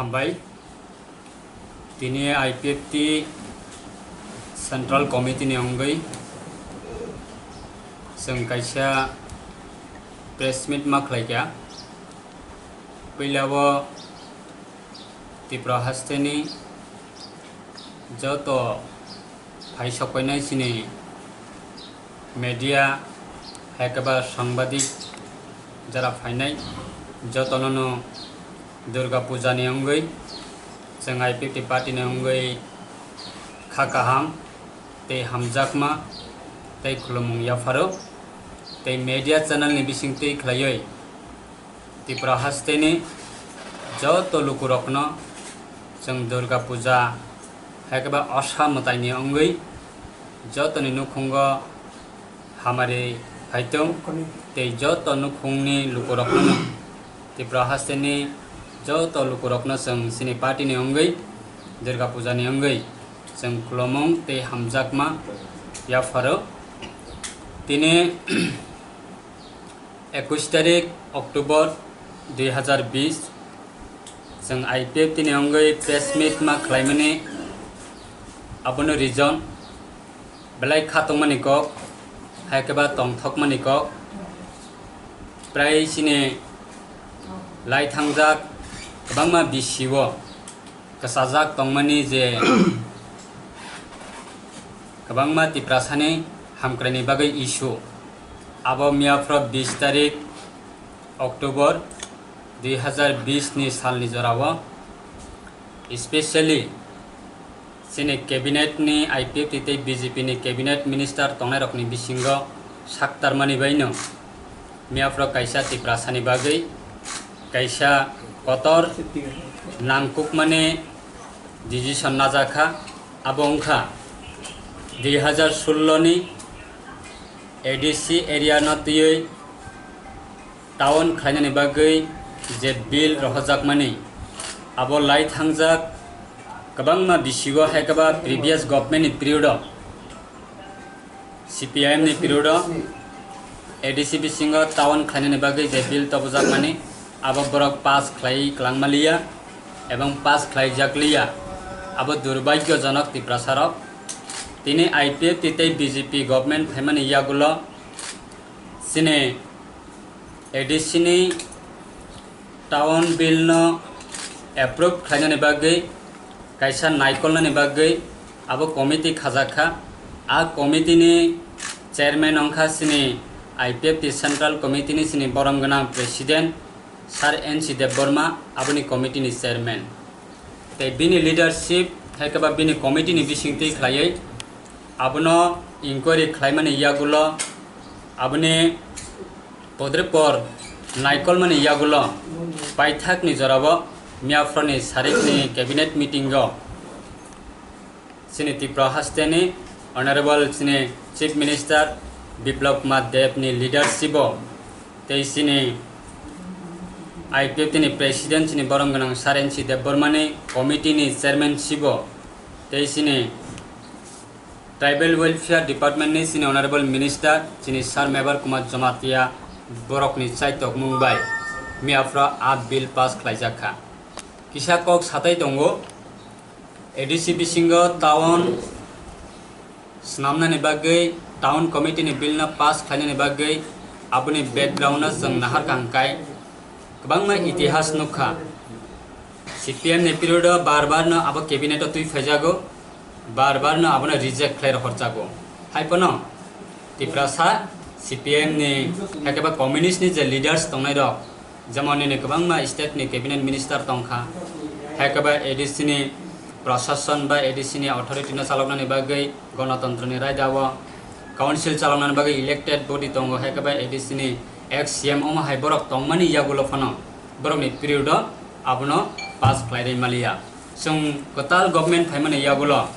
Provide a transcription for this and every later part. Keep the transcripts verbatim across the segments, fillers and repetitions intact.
Hambai. Tini I P F T Central Committee ni wngwi chwng kaisa press meet ma khlaikha. Puila o Tripura hasteni joto phai sokpainai chini media, hai khe ba sangbadik jara phainai, jotono no Durga Puja ni wngwi chwng I P F T party ni wngwi kha kaham tei hamjakma tei khulumung yapharo, tei media channel ni bisingtwi khlaiwi Tripura hasteni joto lukurokno chwng Durga Puja hai khe ba Osa mwtaini wngwi jotoni nukhungo hamari phaitong tei joto nukhungni lukurokno Tripura hasteni joto lukurokno chwng chini party ni wngwi Durga Puja ni wngwi chwng khulumung tei hamjakma yapharo. Tini ekush tarik October dui hazar bish, chwng I P F T ni wngwi press meet ma khlaimani, abono reason belai kha tongmani kok, hai khe ba tongthokmani kok, prai chini lai thangjak kwbangma bisi o kwchajak tongmani je kwbangma Tiprasani hamkraini bagwi issue. Abo miyaphro bish tarik October dui hazar bish ni salni jorao, specially chini cabinet ni I P F T tei B J P ni cabinet minister tongnairokni bisingo saktarmani baino miyaphro kaisa Tiprasani bagwi kaisa kotor nangkukmani decision najakha. Abo wngkha dui hazar sullo ni A D C area no twiwi town khlainani bagwi je bill rohorjakmani, abo lai thangjak kwbangma bisi o, hai khe ba previous government ni period o, C P I M ni period o A D C bisingo town khlainani bagwi je bill tobojakmani, abo borok pass khlai kwlangma liya ebong pass khlaijak liya. Abo durbhagyojonok Tiprasarok. Tini I P F T tei B J P government phaimani yagulo chini A D C ni town bill no approve khlainani bagwi, kaisa naikolnani bagwi abo committee khajakha. A committee ni chairman wngkha chini I P F T Central Committee ni chini borom gwnang president Sir N C Debbarma, aboni committee ni chairman. Tei bini leadership hai khe ba bini committee ni bisingtwi khlaiwi abono inquiry khlaimani yagulo, aboni podrepor naikolmani yagulo, paithakni jorao miyaphorni sarikni cabinet meeting o chini Tripura hasteni Honorable chini Chief Minister Biplab Kumar Deb ni leadership o tei chini I P F T ni president chini borom gwnang Sir N C Debbarma ni committee ni chairmanship o tei chini Tribal Welfare Department ni chini Honorable Minister chini Sir Mebar Kumar Jamatia borokni chaitokmung bai miyaphro a bill pass khlaijakha. Kisa kok satai tongo, A D C bisingo town swnamnani bagwi, town committee ni bill no pass khlainani bagwi, aboni background no chwng naharkha hwnkhe kwbangma itihas nukha. C P M ni period o bar bar no abo cabinet o twi phaijago, bar bar no abono reject khlai rohorjago. Hai phano Tiprasa C P M ni hai khe ba communist ni je leaders tongnai rok, jemon nini kwbangma state ni cabinet minister tongkha, hai khe ba A D C ni prosason ba A D C ni authority no chaloknani bagwi, gonotontro ni raida o council chaloknani bagwi elected body tongo, hai khe ba A D C ni ex C M omo hai borok tongmani yagulo phano borokni period o abono pass khlai rwi maliya. Chwng kwtal government phaimani yagulo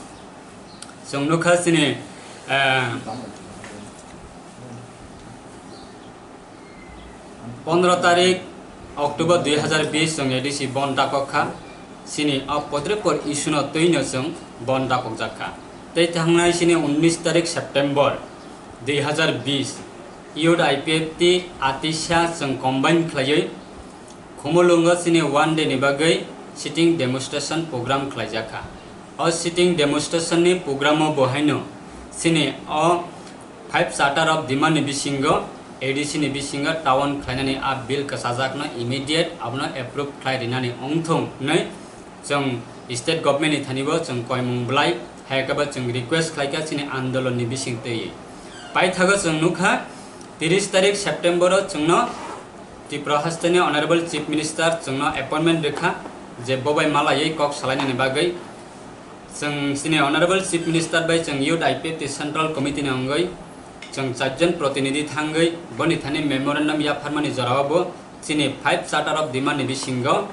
chwng nukha chini, eh, pondro tarik October dui hazar bish chwng A D C bon dakok kha. Chini o podrepor issue no twi no chwng bon dakok jak kha. Tei thangnai chini unnish tarik September dui hazar bish youth I P F T atisa chwng combine khlaiwi Khumulwngo chini one day ni bagwi sitting demonstration program khlaijakha. O sitting demonstration ni program o bo haino chini o five Charter of Demand ni bisingo A D C ni bisingo town khlainani a bill kwchajakno immediate abono approve khlai rinani wngthung hwnwi chwng state government ni thani bo chwng koimung bwlai hai khe bo chwng request khlaikha chini andolon ni bising twi. Paithago chwng nukha tiris tarik September o chwngno Tripura haste ni Honorable Chief Minister chwngno appointment rwkha je bobai malaywi kok salainani bagwi. Chwng chini Honorable Chief Minister bai chwng Youth I P F T Central Committee ni wngwi chwng charjon protinidhi thangwi boni thani memorandum yapharmani jorao bo chini five Charter of Demand ni bisingo,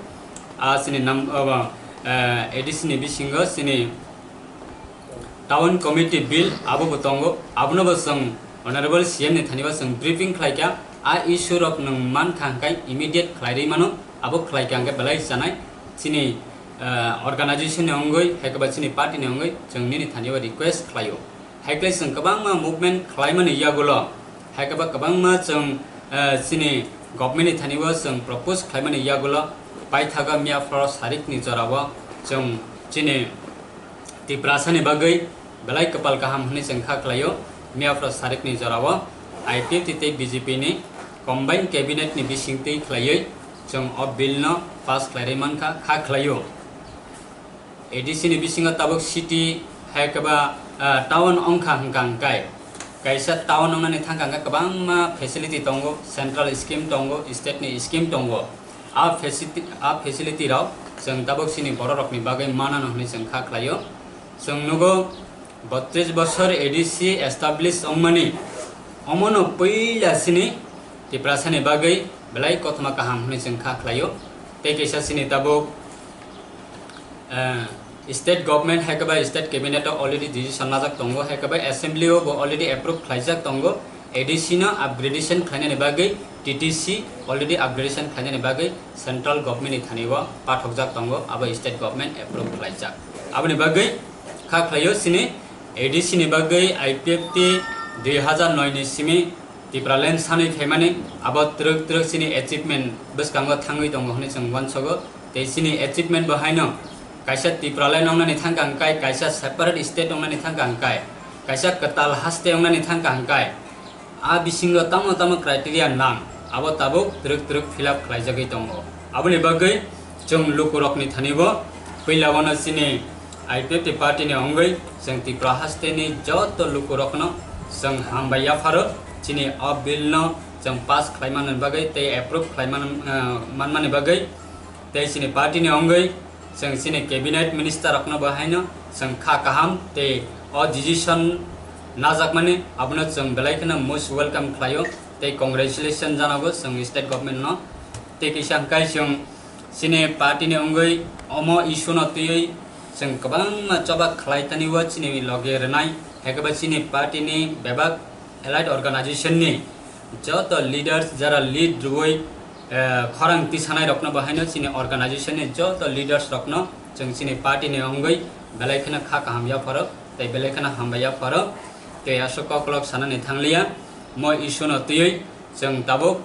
a chini nam-, abo, eh, A D C ni bisingo chini Town Committee Bill abo bo tongo, abono bo chwng Honorable C M ni thani bo chwng briefing khlaikha, a issue rok nwng mankha hwnkhe immediate khlairwi mano, abo khlaikha hwnkhe belai chanai chini, eh, organization ni wngwi, hai khe ba chini party ni wngwi chwng nini thani bo request khlaio. Hai khe chwng kwbangma movement khlaimani yagulo, hai khe ba kwbangma chwng, eh, chini government ni thani bo chwng propose khlaimani yagulo, paithago miyaphoro sarikni jorao chwng chini Tiprasani bagwi belai kwpal kaham hwnwi chwng kha khlaio. Miyaphoro sarikni jorao I P F T tei B J P ni combined cabinet ni bisingtwi khlaiwi chwng o bill no pass khlairwi mankha, kha khlaio. A D C ni bisingo tabuk city hai khe ba, ah, town wngkha hwnkha hwnkhe kaisa town wngnani thangkha hwnkhe kwbangma facility tongo, central scheme tongo, state ni scheme tongo. A facility, a facility rok chwng tabuk chini borok rokni bagwi manano hwnwi chwng kha khlaio. Chwng nugo botris bosor A D C establish wngmani, omono puila chini Tiprasani bagwi belai kothoma kaham hwnwi chwng kha khlaio. Tei kisa chini tabuk, eh, state government hai khe ba state cabinet o already decision najak tongo, hai khe ba assembly o bo already approve khlaijak tongo. A D C no upgradation khlainani bagwi T T C already upgradation khlainani bagwi central government ni thani o pathokjak tongo, abo state government approve khlaijak. Aboni bagwi kha khlaio chini A D C ni bagwi I P F T dui hazar noi ni simi Tipraland sanwi phaimani, abo twrwk twrwk chini achievement bwskango thangwi tongo hwnwi chwng uansogo. Tei chini achievement bo haino kaisa Tipraland wngnani thangkha hwnkhe, kaisa separate state wngnani thangkha hwnkhe, kaisa kwtal haste wngnani thangkha hwnkhe, a bisingo tamo tamo criteria nang, abo tabuk twrwk twrwk fill up khlaijagwi tongo. Aboni bagwi chwng lukurokni thani bo puila wano chini I P F T party ni wngwi chwng Tripura haste ni joto lukurokno chwng hambai yapharo, chini o bill no chwng pass khlai manmani bagwi tei approve khlai man, eh, manmani bagwi, tei chini party ni wngwi chwng chini cabinet minister rokno bo haino chwng kha kaham tei o decision najakmani abono chwng belai kheno most welcome khlaio tei congratulation janago chwng state government no. Tei kisa hwnkhe chwng chini party ni wngwi omo issue no twiwi chwng kwbangma choba khlai tani o chini loge rwnai, hai khe ba chini party ni bebak allied organization ni joto leaders jara lead rwui, eh, khorang tisanai rokno bo haino chini organization ni joto leaders rokno chwng chini party ni wngwi belai kheno kha kaham yapharo tei belai kheno hambai yapharo tei aswk koklok sanani thangliya. Mo issue no twiwi chwng tabuk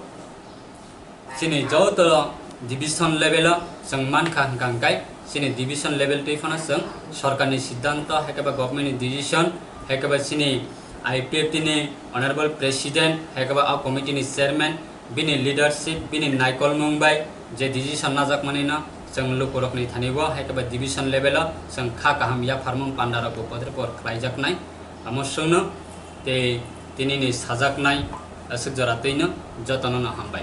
chini joto division level o chwng mankha hwnkha hwnkhe chini division level twi phano chwng sorkar ni siddhanto hai khe ba government ni decision hai khe ba chini I P F T ni honorable president hai khe ba a committee ni chairman bini leadership bini naikolmung bai je decision najakmani no chwng lukurokni thani bo hai khe ba division level o chwng kha kaham yapharmung panda rok bo podre por khlaijaknai. Amo chwngno tei tinini sajaknai aswk jora twino jotono no hambai.